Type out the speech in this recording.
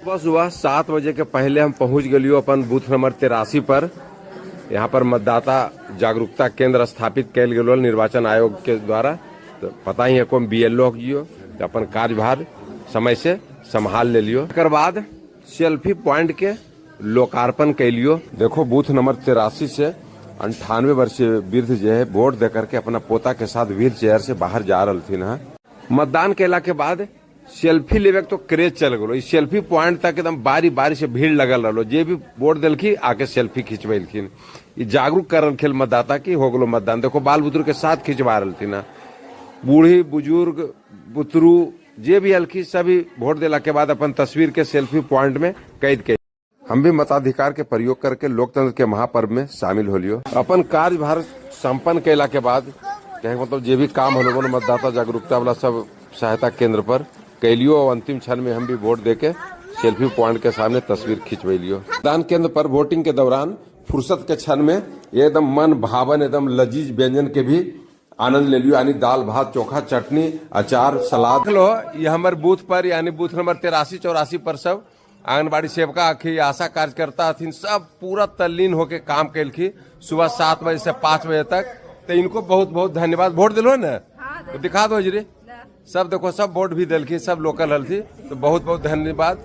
सुबह सुबह 7 बजे के पहले हम पहुंच गेलियो अपन बूथ नंबर 83 पर। यहाँ पर मतदाता जागरूकता केंद्र स्थापित कैल गेलो निर्वाचन आयोग के द्वारा। तो पता ही है कौन BLO जियो, तो अपन कार्यभार समय से संभाल ले लियो। एकर बाद सेल्फी पॉइंट के लोकार्पण कैलियो। देखो बूथ नंबर 83 से 98 वर्षीय वृद्ध जो है वोट दे करके अपना पोता के साथ व्हील चेयर से बाहर जा रही हैं। मतदान कैला के बाद सेल्फी लेवे के तो क्रेज चल गलो। ई सेल्फी पॉइंट तक एकदम बारी बारी से भीड़ लगल रहो। जे भी वोट दिलखी आके सेल्फी खिंचवेलखिन। ई जागरूक कर रखिन मतदाता की हो गलो मतदान। देखो बाल बुतरू के साथ खिंचवा रही ना, बूढ़ी बुजुर्ग बुतरू जे भी हलखी सभी वोट दिला के बाद अपन तस्वीर के सेल्फी पॉइंट में कैद के हम भी मताधिकार के प्रयोग करके लोकतंत्र के महापर्व में शामिल हो लियो। अपन कार्यभार संपन्न कैला के बाद कहे मतलब जे भी काम होलो मतदाता जागरूकता वाला सब सहायता केंद्र पर कैलियो और अंतिम क्षण में हम भी वोट देके सेल्फी पॉइंट के सामने तस्वीर खिंचवेलियो। मतदान केंद्र पर वोटिंग के दौरान फुर्सत के क्षण में एकदम मन भावन एकदम लजीज व्यंजन के भी आनंद ले लियो, यानी दाल भात चोखा चटनी अचार सलाद। लो ये हमारे बूथ पर यानी बूथ नंबर 83 84 पर सब आंगनबाड़ी सेवका हखी, आशा कार्यकर्ता हथिन, सब पूरा तल्लीन होके काम कैलखी सुबह 7 बजे से 5 बजे तक। तो इनको बहुत बहुत धन्यवाद। वोट दिलो ना तो दिखा दो जरी सब, देखो सब वोट भी दिलखी, सब लोकल हलथी, तो बहुत बहुत धन्यवाद।